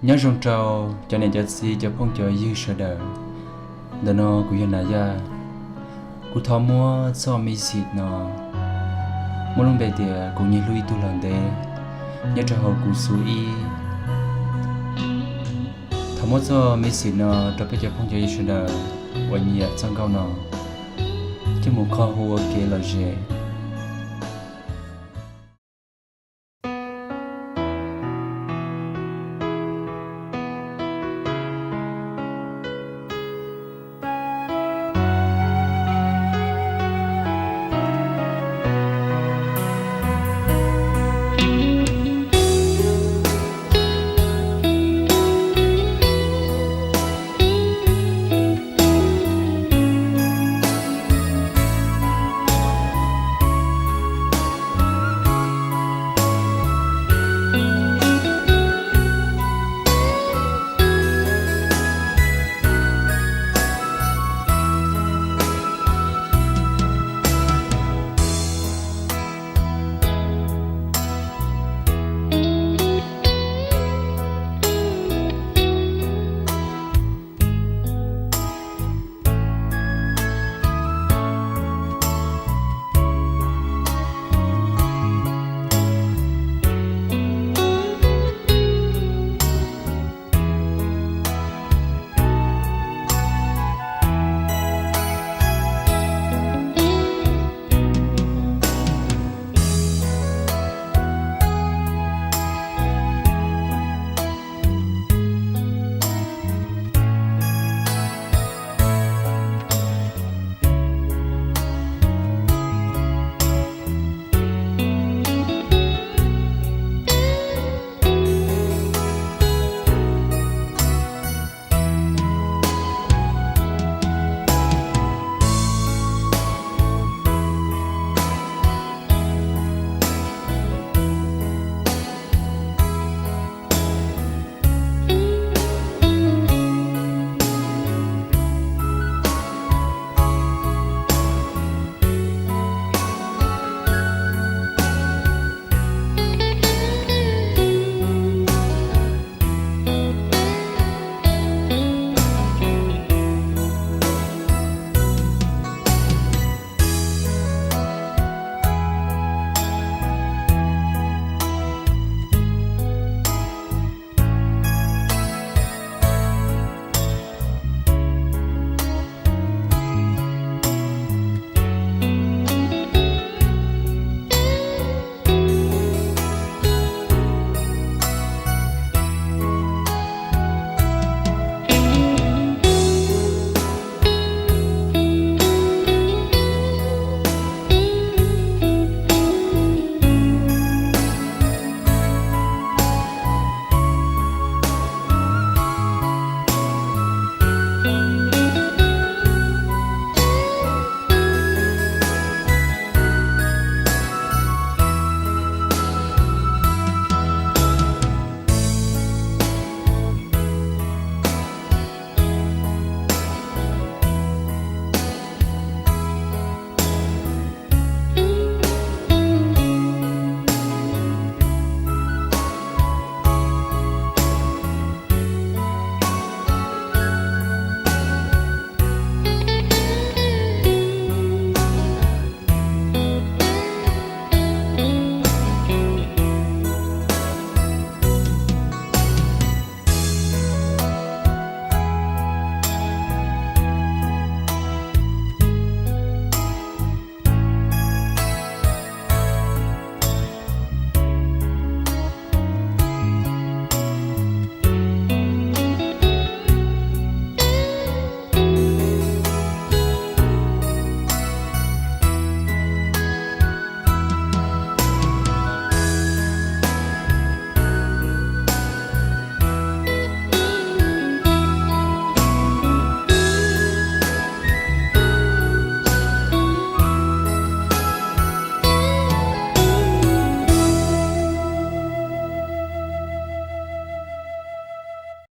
Nyob zoo rau cov niam cov txiv cov phooj cov ywg sawv daws. Ntawm no kuv yog Nas Yaj. Kuv thov muab txoj message no muab lub npe tias kuv nyiag hlub ib tug los ntev nyob rau hauv kuv xub ib. Thov muab txoj message no rau peb cov phooj cov ywg sawv daws uas nyiam txoj nkauj no coj mus kho hu ua kev lom zem.